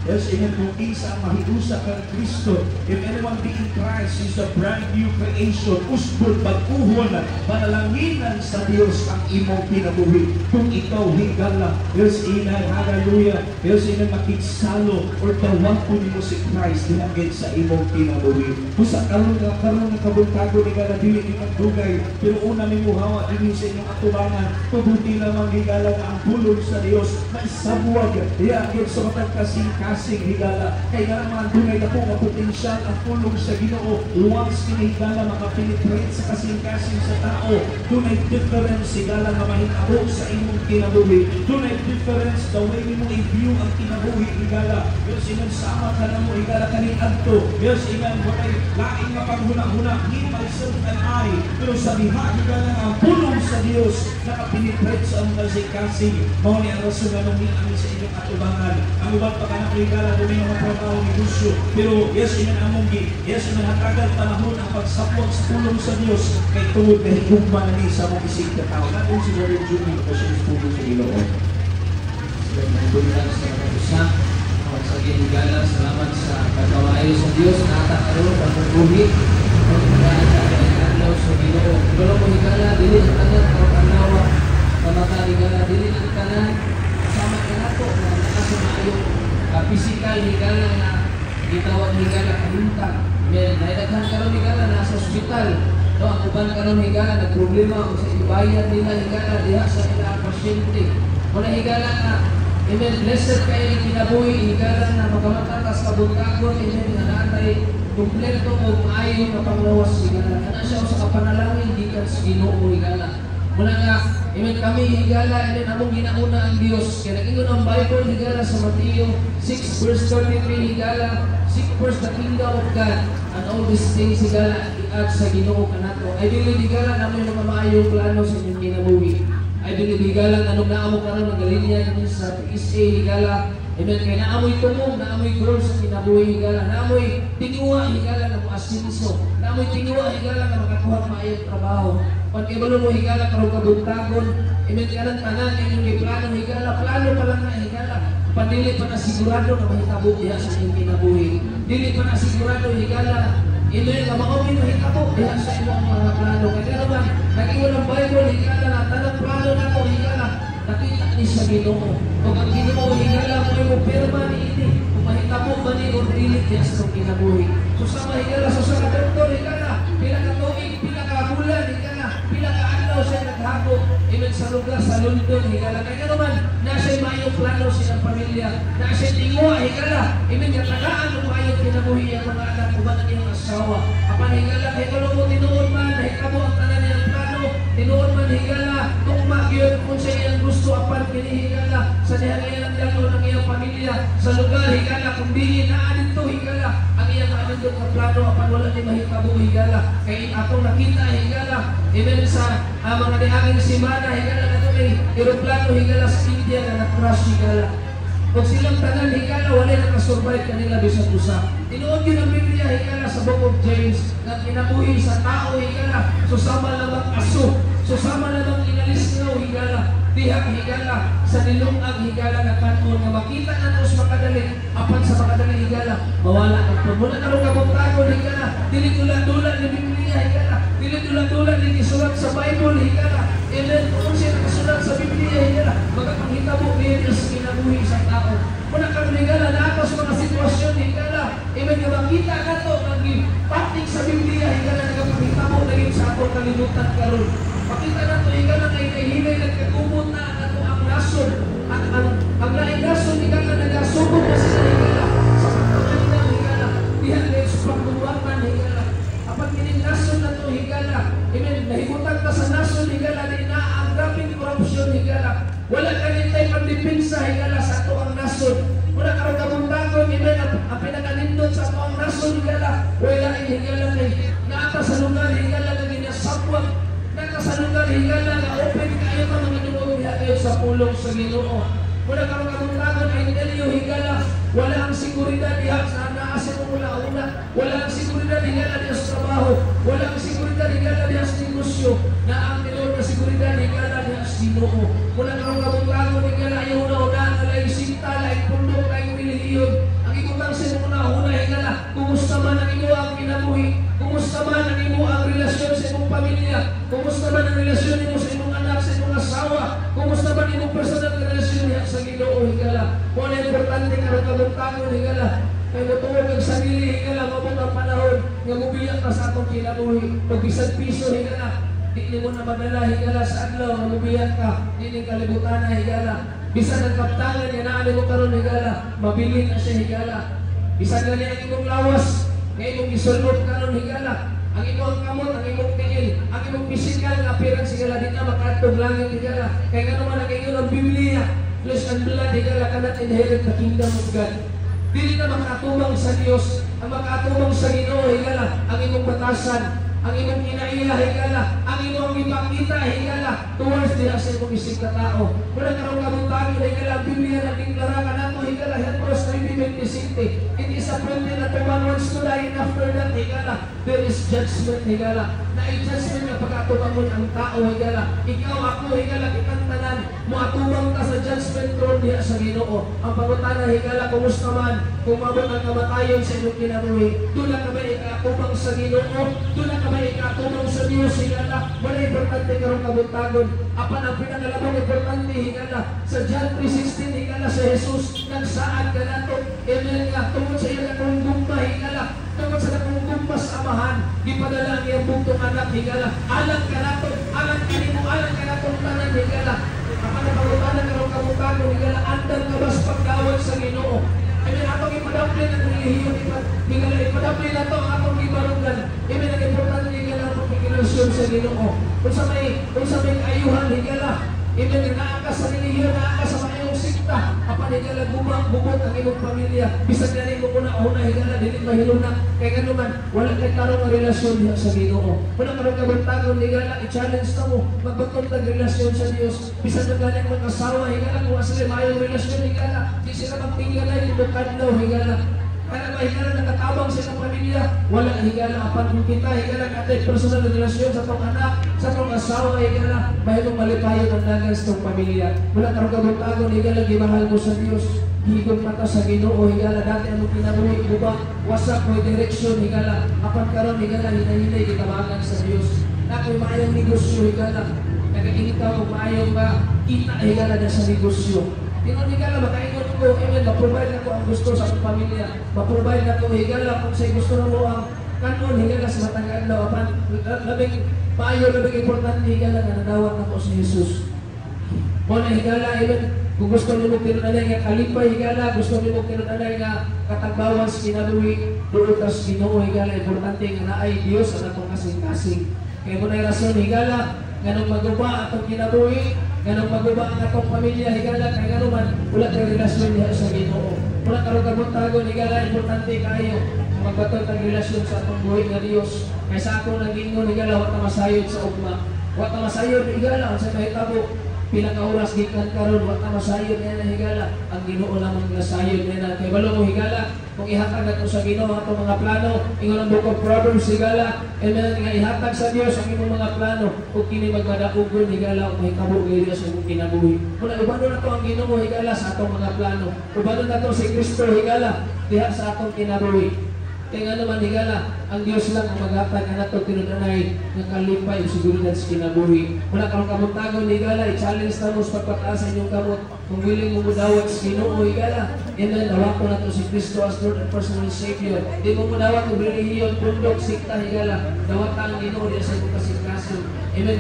Yes, amen. Kung kinsa ang mahiusa kang Kristo, if anyone be in Christ, is a brand new creation. Usbon, bag-uhon, panalanginan sa Dios ang imong kinabuhi. Kung ikaw higala, yes, amen, hallelujah. Yes, amen, makigsalo or tawagon nimo si Christ dinagit sa imong kinabuhi. Kung sa karon nga kabuntagon, higala, dili ni magdugay, pero una nimo hawa dinhi sa inyong atubangan, pabuti lamang, higala, nga ang pulong sa Dios maisabwag diagit sa matag kasing-kasing, higala. Kay nga naman dunay dako nga potensyal ang pulong sa Ginoo. Once kini, higala, makapenetrate sa kasing-kasing sa tao, dunay difference, higala, nga mahitabo sa imong kinabuhi. Dunay difference the way nimo i-view ang kinabuhi, higala. Yes, amen, sama ka na mo, higala, kaning adto. Yes, amen, walay laing nga panghuna-huna, me, myself and I. Pero sa diha, higala, nga ang pulong sa Dios nakapenetrate sa among kasing-kasing, mao ni ang rason nga nung ami sa inyong atubangan. Ang uban pa kanang, higala, dunay mga trabaho, negosyo, pero yes, amen, among gi, yes, amen, hatagal panahon ang pagsapwag sa pulong sa Dios kay tungod kay higugma na ni sa among isig ka tao. Natin si Brother Jimmy kasi sa pulong sa Ginoo. Magbuntag sa mga usa. Sa higala, salamat sa pagkawayo sa Dios na ata karon pagbuhi. Pagkagaan sa adlaw sa Ginoo. Pero mo, higala, dili ang tanan karong adlaw pamata, higala, dili ang tanan sama kanato nga naa sa maayong physical, higala, nga gitawag, higala, kahimtang. Amen. Dahil daghan karon, higala, nasa ospital. No, ang uban karon, higala, nagproblema og sa ibayad nila, higala, diha sa ila pasyente. Muna, higala, nga, amen, blessed kayo yung kinabuhi, higala, na makamata tas kabuntagon, amen, nga naatay kumpleto og maayo nga panglawas, higala. Kana siya sa kapanalangin gikan sa Ginoo, higala. Muna nga, amen, kami, higala, amen, among ginauna ang Dios. Kaya nag-ingon ang Bible, higala, sa Mateo 6 verse 33, higala, "Seek first the kingdom of God and all these things," higala, "i-add sa Ginoo kanato." I believe, higala, na may mga maayong plano sa inyong kinabuhi. I believe, higala, nga nung naamo karon nagalinya ni sa PSA, higala, amen, kay naamoy tumong, naamoy growth sa kinabuhi, higala, naamoy tinguha, higala, nga moasinso, naamoy tinguha, higala, nga makakuha maayong trabaho. Pag ibalo mo, higala, karong kabuntagon, amen, kanang tanan inyong giplano, higala, plano pa lang na, higala. Pandili pa na sigurado na mahitabo diha sa inyong kinabuhi. Dili pa na sigurado, higala, amen, nga mao gyud mahitabo diha sa imong mga plano. Kaya naman, nag-ingon ang Bible, higala, na tanang plano nato, higala, nakita ni sa Ginoo. Ug ang Ginoo, higala, mo mo pirma ni ini kung mahitabo ba ni or dili diha sa imong kinabuhi. So sama, higala, so sa doktor, higala, pila ka tuig, pila ka bulan, higala, pila ka adlaw siya naghako, amen, sa lugar sa London, higala. Kaya naman, nasa maayong plano silang pamilya, nasa tinguha, higala, amen, nga tagaan og maayong kinabuhi ang mga anak uban ang iyang asawa. Apan, higala, kay kung mo tinuod man, nahitabo ang tanan niyang plano, tinuod man, higala, tugma gyud kung sa iyang gusto, apan kini, higala, sa diha nga iyang dalo ng iyang pamilya, sa lugar, higala, kung dili naa didto, higala, ang iyang maanindot nga plano, apan wala ni mahitabo, higala. Kay atong nakita, higala, amen, sa mga niaging semana, higala, nga may eroplano, higala, sa India nga na-crash, higala. Kung silang tanan, higala, walay nakasurvive kanila bisan usa. Tinuod yun ang Biblia, higala, sa Book of James, nga kinabuhi sa tao, higala, susama lamang aso, susama lamang inalisngaw, higala, diha, higala, sa nilungag, higala, nga kanon, nga makita na sa makadali, apan sa makadali, higala, mawala ang pun. Muna karon kabuntagon, higala, dili dula-dula ni Biblia, higala, dili dula-dula ni gisulat sa Bible, higala, amen, kung siya nakasulat sa Biblia, higala, magapanghitabo niya sa kinabuhi sa tao. Muna karon, higala, naa sa mga sitwasyon, higala, amen, nga makita nato nga gipatik sa Biblia, higala, nagapanghitabo na gyud sa atong kalibutan karon. Makita nato, higala, kay hinay nagkagubot na ang ato ang nasod. Ang laing nasod, higala, nagasugod na sila, higala, sa pagpangandaw, higala, diha ngayon sa pagbuwatan, higala. Apan kining nasod na to, higala, amen, nahimutang ta sa nasod, higala, di na ang grabeng korupsyon, higala. Wala kanintay pagdepensa, higala, sa ato ang nasod. Wala karon kabuntagon, amen, ang pinakanindot sa ato ang nasod, higala, wala higala, kay naata sa lugar, higala, nga ginasabwag, naata sa lugar, higala, nga open kayo ka mga Ginoo diha kayo sa pulong sa Ginoo. Wala karon kabuntagon ay tell you, higala, wala ang seguridad diha sa naa sa imong una. Wala ang seguridad, higala, diha sa trabaho. Wala ang seguridad, higala, diha sa negosyo. Na ang tinuod na seguridad, higala, diha sa Ginoo. Wala karon kabuntagon, higala, ayaw na una nga laing sinta, laing pundok, laing relihiyon. Kumusta man ang imo ang kinabuhi? Kumusta man ang imo ang relasyon sa imong pamilya? Kumusta man ang relasyon nimo sa imong anak, sa imong asawa? Kumusta man imong personal nga relasyon diha sa Ginoo, higala? Mao na importante karon kabuntagon, higala. Kay motuo kag sarili, higala, maabot ang panahon nga mobiya ka sa atong kinabuhi. Pag bisan piso, higala, di nimo na madala, higala, sa adlaw nga mobiya ka dinhi kalibutan, higala. Bisan ang kaptangan nga naa nimo karon, higala, mabilin na siya, higala. Bisan gani ang imong lawas nga imong gisulod karon, higala, ang imong kamot, ang imong tiil, ang imong physical nga appearance, higala, di na makaadtog langit, higala. Kay ngano man, ang ingon ang Biblia, flesh and blood, higala, cannot inherit the kingdom of God. Dili na makatubang sa Dios. Ang makatubang sa Ginoo, higala, ang imong batasan, ang imong kinaiya, higala, ang imong ipakita, higala, towards diha sa imong isig ka tao. Muna karong kabuntagon, higala, ang Biblia nagdeklara kanato, higala, Hebrews 9:27. It is appointed that man wants to die and after that, higala, there is judgment, higala. Na judgment nga pagkatubangon ang tao, higala. Ikaw, ako, higala, kitang tanan, moatubang ta sa judgment throne diha sa Ginoo. Ang pangutana, higala, kumusta man kung maabot ang kamatayon sa imong kinabuhi? Dula ka ba ikaatubang sa Ginoo? Dula ka ba ikaatubang sa Dios, higala? Wala importante karong kabuntagon. Apan ang pinakalabong importante, higala, sa John 3:16, higala, sa Jesus nagsaad kanato. Amen, nga tungod sa iyang dakong gugma, higala, tungod sa dakong gugma sa Amahan, gipadala ang iyang bugtong anak, higala, alang kanato, alang kanimo, alang kanatong tanan, higala. Apan ang pangutana karong kabuntagon, higala, andam ka ba sa pagdawat sa Ginoo? Amen, atong ipadamplin ang relihiyon, higala, ipadamplin nato ang atong gibarungan. Amen, ang importante, higala, ang pagkikirelasyon sa Ginoo. Kung sa may kaayuhan, higala, amen, naa ka sa relihiyon, naa ka sa maayong sikta, apan, higala, gumang bubot ang imong pamilya. Bisan gani mo kuna una, higala, dili mahiluna. Kay ngano man, wala kay tarong nga relasyon diha sa Ginoo. Muna karong kabuntagon, higala, i-challenge ta mo, magbaton tag relasyon sa Dios. Bisan na gani ang asawa, higala, kung sila maayong relasyon, higala, di sila magtinggalay, kadlaw, higala. Kaya ba, higala, nakatabang sa inyong pamilya, wala, higala, apan kung kita, higala, atay personal na relasyon sa tong anak, sa tong asawa, higala, mahimong malipayon ang dagan sa tong pamilya. Wala karong kabuntagon, higala, gimahal mo sa Dios, higon mata sa Ginoo, higala, dati ang kinabuhi, guba, wasak mo direksyon, higala, apan karon, higala, hinay-hinay gitabangan sa Dios. Na kung maayong negosyo, higala, nagainitaw og maayong kita, higala, na sa negosyo. Tingon, higala, makaingon ko, amen, ma-provide na ko ang gusto sa akong pamilya. Ma-provide na ko, higala, kung sa'y gusto na mo ang kanon, higala, sa matang adlaw. Apan, labing maayo, labing importante, higala, nga nadawat na ko si Jesus. Mo na, higala, amen, kung gusto nimo tinud-anay nga kalipay, higala, gusto nimo tinud-anay nga katagbawan sa kinabuhi, duol ka sa Ginoo, higala, importante nga naay Dios ang atong kasing-kasing. Kaya mo na rason, higala, nganong maguba atong kinabuhi, nganong maguba ang atong pamilya, higala, kay ngano man, wala kay relasyon diha sa Ginoo. Wala karon kabuntagon, higala, importante kaayo magbaton tag relasyon sa atong buhi nga Dios. Kay sa akong nagingon, higala, wa ta masayod sa ugma. Wa ta masayod, higala, unsa mahitabo pila ka oras gikan karon, wa ta masayod niya na, higala. Ang Ginoo lamang nasayod niya na. Kay balo mo, higala, kung ihatag nato sa Ginoo ang atong mga plano, ingon ang Book of Proverbs, higala, amen, nga ihatag sa Dios ang imong mga plano ug kini magmadaugon, higala, ug mahitabo gayud sa imong kinabuhi. Muna ubanon nato ang Ginoo, higala, sa atong mga plano. Ubanon nato si Kristo, higala, diha sa atong kinabuhi. Kaya nga naman, higala, ang Dios lang ang maghatag kanato tinud-anay nga kalipay ug seguridad sa kinabuhi. Wala karong kabuntagon, higala, i-challenge ta mo sa pagpataas sa inyong kamot. Kung willing mo mudawat sa Ginoo, higala, amen, dawaton nato si Kristo as Lord and personal Savior. Di mo mudawat og relihiyon, pundok, sikta, higala, dawat ang Ginoo diha sa imong kasing-kasing. Amen.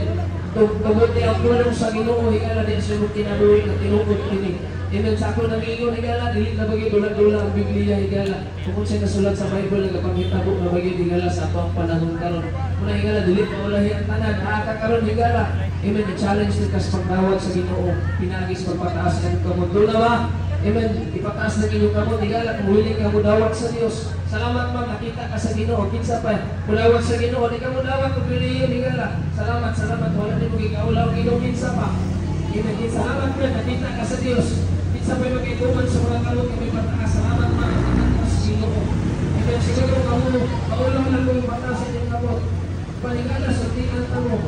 Tugot ang tulong sa Ginoo, higala, diha sa imong kinabuhi nga tinuod kini. Amen. Sa ako nag-ingon, higala, dili na bagay dula-dula ang Biblia, higala. Kung sa nasulat sa Bible, nagapangitabo na bagay, higala, sa atong panahon karon. Muna, higala, dili pa ulahi ang tanan. Naa ka karon, higala. Amen. I-challenge ni kas pagdawat sa Ginoo. Pinaagi sa pagpataas ng kamot. Doon na ba? Amen. Ipataas ng inyong kamot, higala, kung willing ka mudawat sa Dios. Salamat, ma'am, nakita ka sa Ginoo. Kinsa pa mudawat sa Ginoo? Di ka mudawat og relihiyon, higala. Salamat, salamat. Wala nimo gikaulaw Ginoo. Kinsa pa? Amen. Salamat, friend, nakita ka sa Dios. Kinsa pa magituman sa mga kamot kami pataas? Salamat, ma'am, nakita ka sa Ginoo. Amen. Siguro kamo, maulaw lang kung pataas sa inyong kamot. Panigala sa tingnan mo.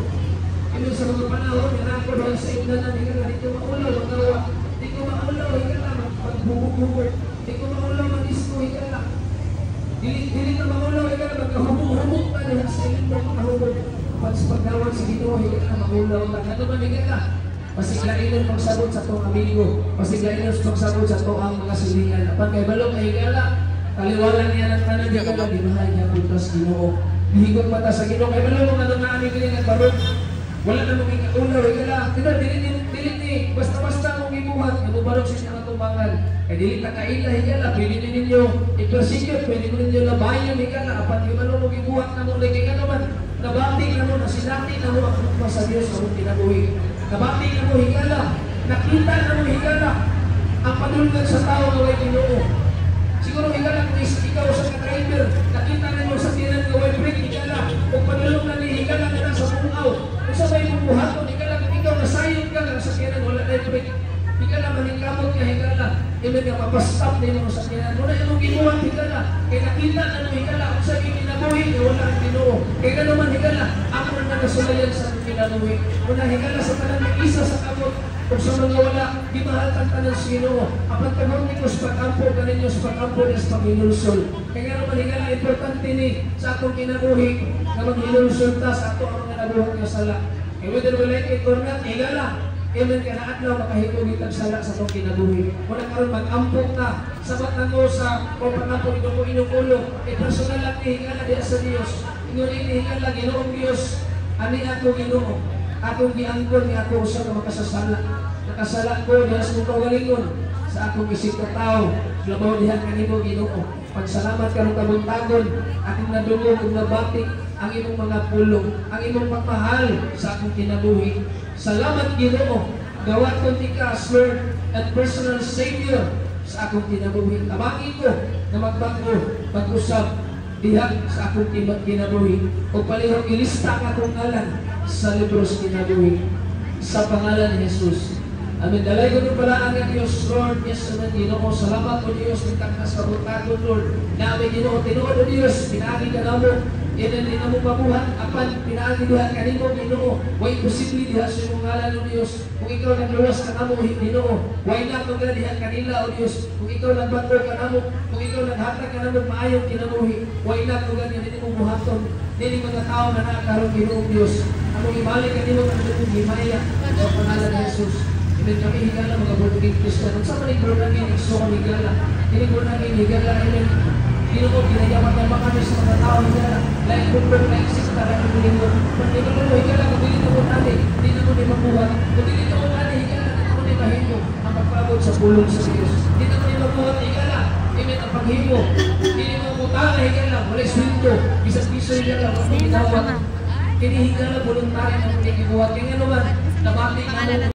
Amen. Sa mga panahon, nga ako doon sa indanan, higala, di ko maulaw, magawa. Di ko maulaw, higala, magbubugbog. Di ko maulaw, mag-isko, higala. Dili, dili ka maulaw. Sa inyong mga pag sa pagdawat sa Ginoo, higala, maulaw ta. Ano man, higala, pasiglainon pagsabot sa atong amigo, pasiglainon pagsabot sa atong ang mga silingan. Apan kay balong kay, higala, taliwala niya ng tanan, higala, gimahal niya puntas Ginoo. Gihigot mata sa Ginoo. Kay balong mga nunaan ni nagbarog. Wala na mong ulaw, higala. Diba, dili ni, dili ni, basta-basta mong gibuhat, nga mubarog sa inyong atubangan. Kay dili ta kaila, higala, pwede ni ninyo i-persecute, pwede mo ninyo labayon, higala, apan himalo mo gibuhat na mo, like nga naman, nabati na mo, nasinati na mo ang hukma sa Dios sa mong kinabuhi. Nabati na mo, higala, nakita na mo, higala, ang padulngan sa tao nga way Ginoo. Siguro, higala, kung ikaw sa ka-driver, nakita na mo sa tinan nga way brake, higala, ug padulong na ni, higala, nga nasa bungaw. Unsa may imong buhaton, higala, kung ikaw nasayod ka nga sa tinan wala na brake? Higala, maningkamot ka, higala, imen nga mapastop na imong sakyanan. Wala imong gibuhat, higala, kay nakita na mo, higala, unsa may kinabuhi nga wala ang Ginoo. Kay ganoman, higala, ako na nasulayan sa among kinabuhi. Una, higala, sa tanan may isa sa kamot ug sa mga wala, gimahal tang tanan sa Ginoo. Apan tagong ni ko sa pag-ampo kaninyo, sa pag-ampo niya sa paghinulsol. Kay ganoman, higala, importante ni sa atong kinabuhi nga maghinulsol ta sa ato ang mga nabuhat nga sala. Kay whether we like it or not, higala, amen, ka na adlaw makahimo gitag sala sa atong kinabuhi. Wala karon mag-ampo ta sa namo sa o pangampo nito ko inyong ulo. E personal lang ni, higala, diya sa Dios. Ingon ini, higala, "Ginoong Dios, ani ako, Ginoo, akong giangkon nga ako usa ka makasasala. Nakasala ko diha sa akong kaugalingon, sa akong isip tao, labaw diha kanimo, Ginoo. Pagsalamat karong kabuntagon, akong nadungog ug nabati ang imong mga pulong, ang imong pagmahal sa akong kinabuhi. Salamat, Ginoo. Dawaton tika as Lord and personal Savior sa akong kinabuhi. Tabangi ko na magbago, pag-usab diha sa akong kinabuhi. O palihog ilista ang akong ngalan sa libro sa kinabuhi. Sa pangalan ni Jesus. Amen." Dalay ko pala ang Diyos, Lord. Yes, amen. Ginoo, salamat o Diyos, nagtangkas kabuntagon, Lord. Na aming Ginoo, tinuod o Diyos, pinaagi ka namo. Inan din mo mabuhat, apan pinaagi diha kanimo, Ginoo. Way posible diha sa imong ngalan, o Diyos. Kung ikaw nagluwas ka namo, Ginoo, way na mga diha kanila, o Diyos. Kung ikaw nagbag-o ka namo, kung ikaw naghatag ka namo maayong kinabuhi, way na mga dili mo buhaton. Dili mga tao na naa karon, Ginoong Diyos. Among ibalik kanimo ang among himaya sa pangalan ni Jesus. Amen. Kami, higala, mga born again Christian. Unsa man ang born again, igsoon, higala? Kini born again, higala, amen. Ginoo, ginayaman kami sa mga tao, higala. Lain bundok, lain sikta, lain lingkod. Kung di mo, higala, kung dili mo ani, di na mo ni mabuhat. Kung dili mo ani, higala, di mo ni mahimo ang pagpabot sa pulong sa Diyos. Di na mo ni mabuhat, higala. Amen, ang paghimo. Dili mo butang, higala, wala sweldo. Bisan piso, higala, wala ginawa. Kini, higala, voluntary na mo ni gibuhat. Kaya nga naman, nabati ka mo.